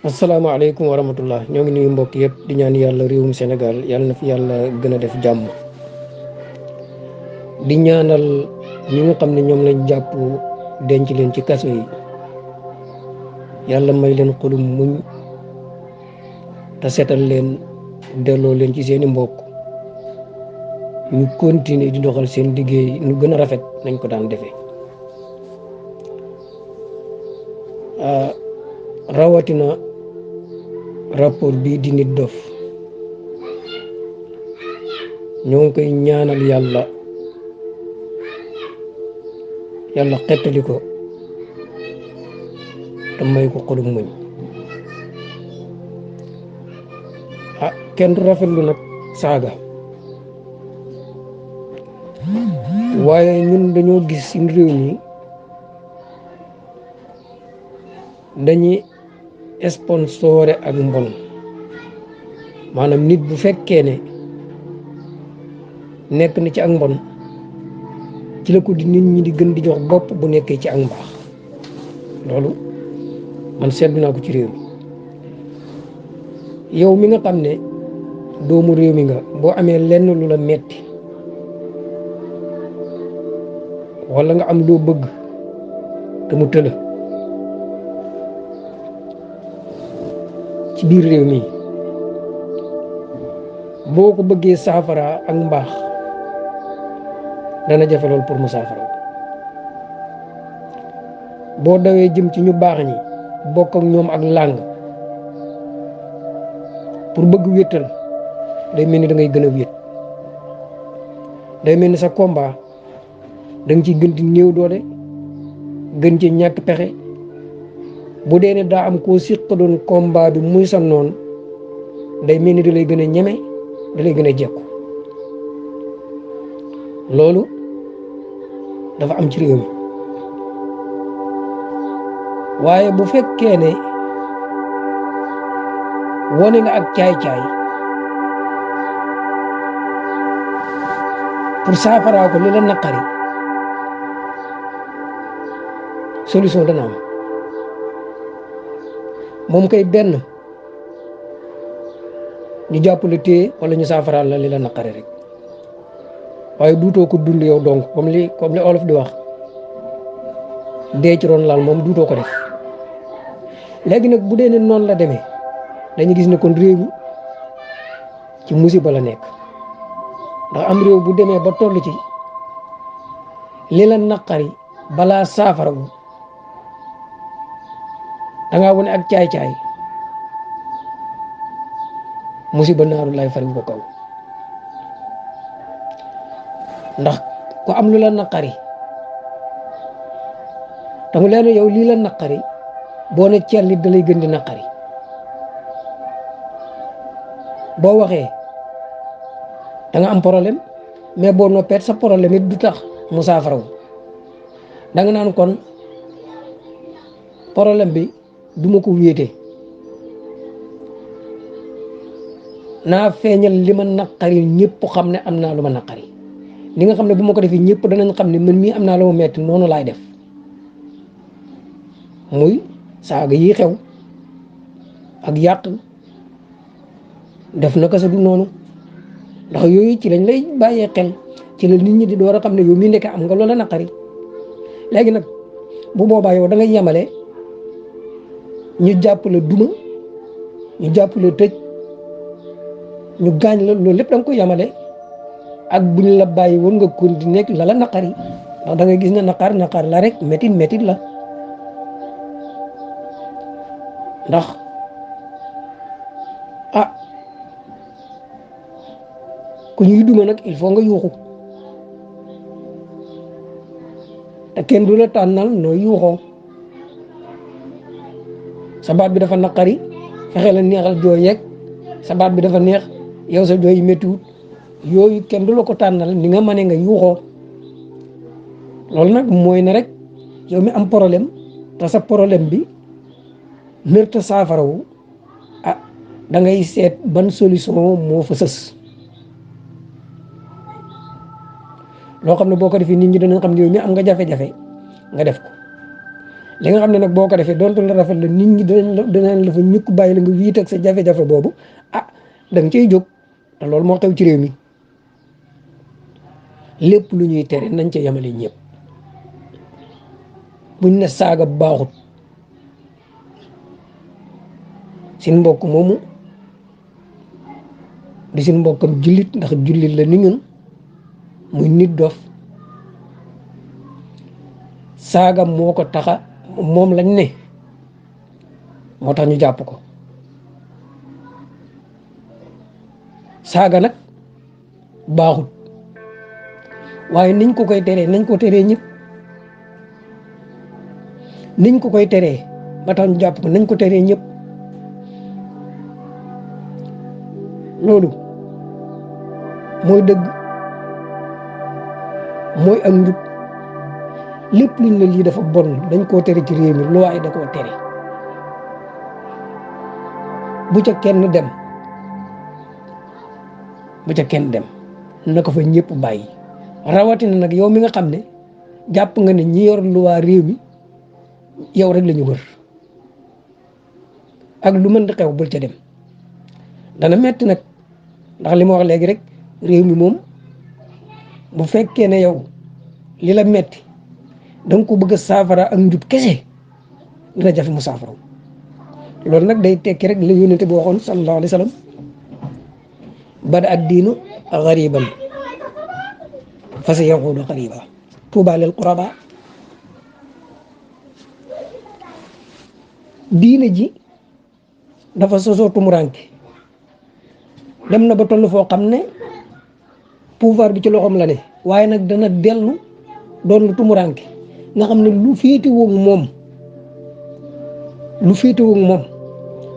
asalaamaaleykum wa rahmatullah ñoo ngi nuyu mbokk yëpp di ñaan yàlla réewum Sénégal yàlla na fi yàlla gën a def jàmm di ñaanal ñi nga xam ne ñoom lañ jàpp denc leen ci kaso yi yàlla may leen xolum muñ te setal leen delloo leen ci seeni mbokk ñu continuer di doxal seen liggéey nu gën a rafet nañ ko daan defee rawatina rapport bii di Nit Dof ñoo ngi koy ñaanal yàlla xettali ko te may ko xolum muñ kenn du rafetlu nag saaga waaye ñun dañoo gis ci réew mi dañuy sponsoré ak mbon maanaam nit bu fekkee ne nekk na ci ak mbon ci la ko di nit ñi di gën di jox bopp bu nekkee ci ak mbaax loolu man seetlu naa ko ci réew mi yow mi nga xam ne doomu réew mi nga boo amee lenn lu la metti walla nga am loo bëgg te mu tëla ci biir réew mi boo ko bëggee saafara ak mbaax dana jafe lool pour mu saafara boo dawee jëm ci ñu baax ñi bokk ak ñoom ak làng pour bëgg wéttal day mel ni da ngay gën a wét day mel ni sa combat da nga ciy gën di néew doole gën ci ñàkk pexe bu dee ne daa am koo siq doon combat bi muy sa noon day mel ni da lay gën a ñeme da lay gën a jekku loolu dafa am ci réew mi waaye bu fekkee ne wone nga ak caay-caay pour saafaraa ko li la naqari solution dana am moom kay benn ñu jàppale téye wala ñu saafaraal la li la naqari rek waaye duutoo ko dund yow donc comme li olof di wax dee ci ron laal moom duutoo ko def léegi nag bu dee ne noonu la demee dañu gis ne kon réew mi ci musiba la nekk ndax am réew bu demee ba toll ci li la naqari balaa saafara gu dangaa wone ak caay-caay musiba naaru lay fari ko kaw ndax ku am lu la naqari te mu leen yow lii la naqari boo ne ceel nit da lay gën di naqari boo waxee da nga am problème mais boo noppeet sa problème it du tax mu saafarawu da nga naan kon problème bi duma ko wéete naa feeñal li ma naqari ñëpp xam ne am naa lu ma naqari li nga xam ne bu ma ko defee ñëpp danañ xam ne man mii am naa lu ma metti noonu laay def muy saaga yi xew ak yàq def naka sa du noonu ndax yooyu ci lañ lay bàyyee xel ci la nit ñi di door a xam ne yow mii nekk am nga loola naqari léegi nag bu boobaa yow da nga yemale ñu jàpp la duma ñu jàpp la tëj ñu gaañ la loolu lépp da nga ko yemale ak buñ la bàyyi woon nga continuer la la naqari ndax da nga gis ne naqar la rek métit la ndax ku ñuy duma nag il faut nga yuuxu te kenn du la tànnal noo yuuxoo sa baat bi dafa naqari fexe la neexal jooy yeeg sa baat bi dafa neex yow sa jooy yi méttiwut yooyu kenn du la ko tànnal ni nga mënee nga yuuxoo loolu nag mooy ne rek yow mi am problème te sa problème bi nërta saafarawu da ngay seet ban solution moo fa sës loo xam ne boo ko defee nit ñi danañ xam ne yow mi am nga jafe-jafe nga def ko li nga xam ne nag boo ko defee doonte la rafet la nit ñi danañ la fa ñukk bàyyi la nga wiit ak sa jafe-jafe boobu ah da nga cay jóg te loolu moo xew ci réew mi lépp lu ñuy tere nañ ca yemale ñëpp buñ ne saaga baaxut sin mbokk moomu di sin mbokkam jullit ndax jullit la ni ñun muy nit dof saaga moo ko taxa moom lañ ne moo tax ñu jàpp ko saaga nag baaxut waaye niñ ko koy teree nañ ko teree ñëpp niñ ko koy teree ba tax ñu jàpp ko nañ ko teree ñëpp loolu mooy dëgg mooy ak njub lépp luñ ne lii dafa bon dañ koo tere ci réew mi lu waaye da koo tere bu ca kenn dem bu ca kenn dem na ko fa ñëpp bàyyi rawatina nag yow mi nga xam ne jàpp nga ne ñi yor lu waa réew mi yow rek la ñu wër ak lu mën di xew bul ca dem dana metti nag ndax li ma wax léegi rek réew mi moom bu fekkee ne yow li la metti da nga ko bëgg a saafara ak njub kese dina jafe mu saafara loolu nag day tekki rek la yónnente bi waxoon sallallahu alayhi wa sallam bada ad diinu gariban fa sa yaquudu gariba tuuba lil quraba diine ji dafa sosoo tumuranke dem na ba toll foo xam ne pouvoir bi ci loxoom la ne waaye nag dana dellu doon lu tumuranke nga xam ne lu féetewoo moom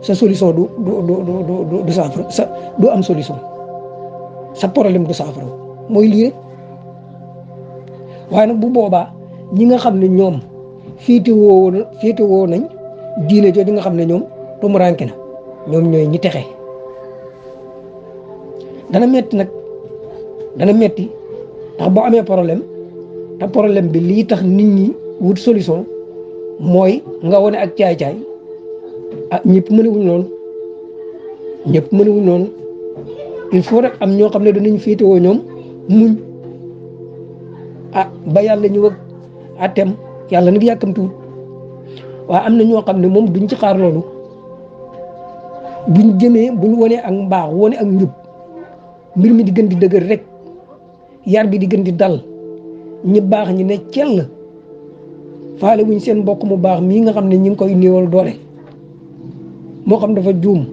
sa solution du saafara sa du am solution sa problème du saafara mooy lii rek waaye nag bu boobaa ñi nga xam ne ñoom féetewoo nañ diine jooju nga xam ne ñoom tumuranke na ñoom ñooy ñi texe dana metti nag dana metti ndax boo amee problème te problème bi lii tax nit ñi wut solution mooy nga wane ak caay-caay ah ñëpp mënewuñ noonu il faut rek am ñoo xam ne danañ féetewoo ñoom muñ ah ba yàlla ñu wëg atem yàlla nag yàkkamtuwut waaye am na ñoo xam ne moom duñ ci xaar loolu buñ wanee ak mbaax wane ak njub mbir mi di gën di dëgër rek yar bi di gën di dal ñi baax ñi ne cell faale wuñ seen mbokk mu baax mii nga xam ne ñi ngi koy néewal doole moo xam dafa juum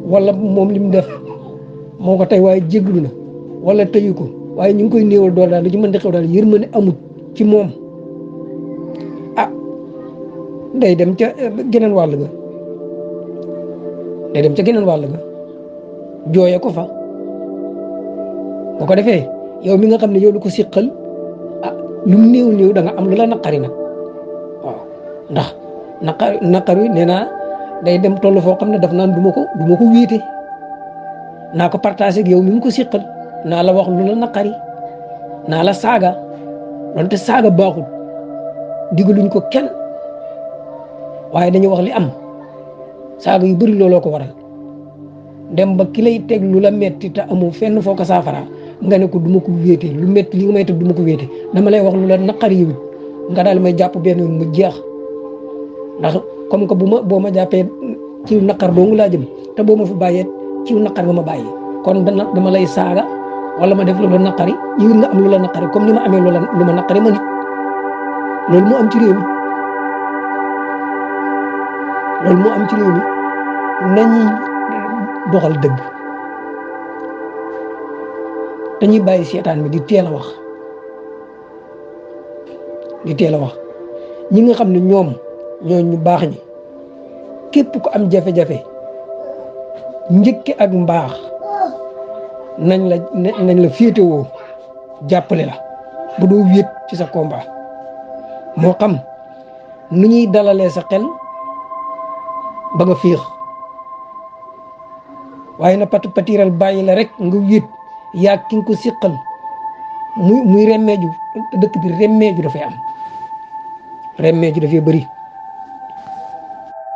wala moom li mu def moo ko tey waaye jéggalu na wala tëyu ko waaye ñu ngi koy néewal doole daal lu ci mën di xew daal yërmande amut ci moom ah day dem ca geneen wàll ga jooye ko fa bu ko defee yow mi nga xam ne yow lu ko siqal ah lu mu néew da nga am lu la naqari nag waaw ndax naqar wi nee naa day dem toll foo xam ne daf naan du ma ko wéete naa ko partagé ak yow mi mu ko siqal naa la wax lu la naqari naa la saaga donte saaga baaxul digaluñ ko kenn waaye dañuy wax li am saaga yu bëri looloo ko waral dem ba ki lay teg lu la metti te amoo fenn foo ko saafara nga ne ko du ma ko wéete lu metti li nga may teg du ma ko wéete dama lay wax lu la naqari yow nga daal may jàpp benn yoon mu jeex ndax comme que boo ma jàppee ci naqar doo nga laa jëm te boo ma fa bàyyee ci naqar nga ma bàyyi kon dama lay saaga wala ma def lu la naqari yow nga am lu la naqari comme ni ma amee lu ma naqari ma nit loolu moo am ci réew mi nañuy doxal dëgg dañuy bàyyi seetaan bi di teel a wax ñi nga xam ne ñoom ñu baax ñi képp ku am jafe-jafe njëkke ak mbaax nañ la féetewoo jàppale la bu doo wéet ci sa combat moo xam nu ñuy dalalee sa xel ba nga féex waaye na patiral bàyyi la rek nga wéet yaa ki nga ko siqal muy remmeeju dëkk bi remmeeju dafay am remmeeju dafay bëri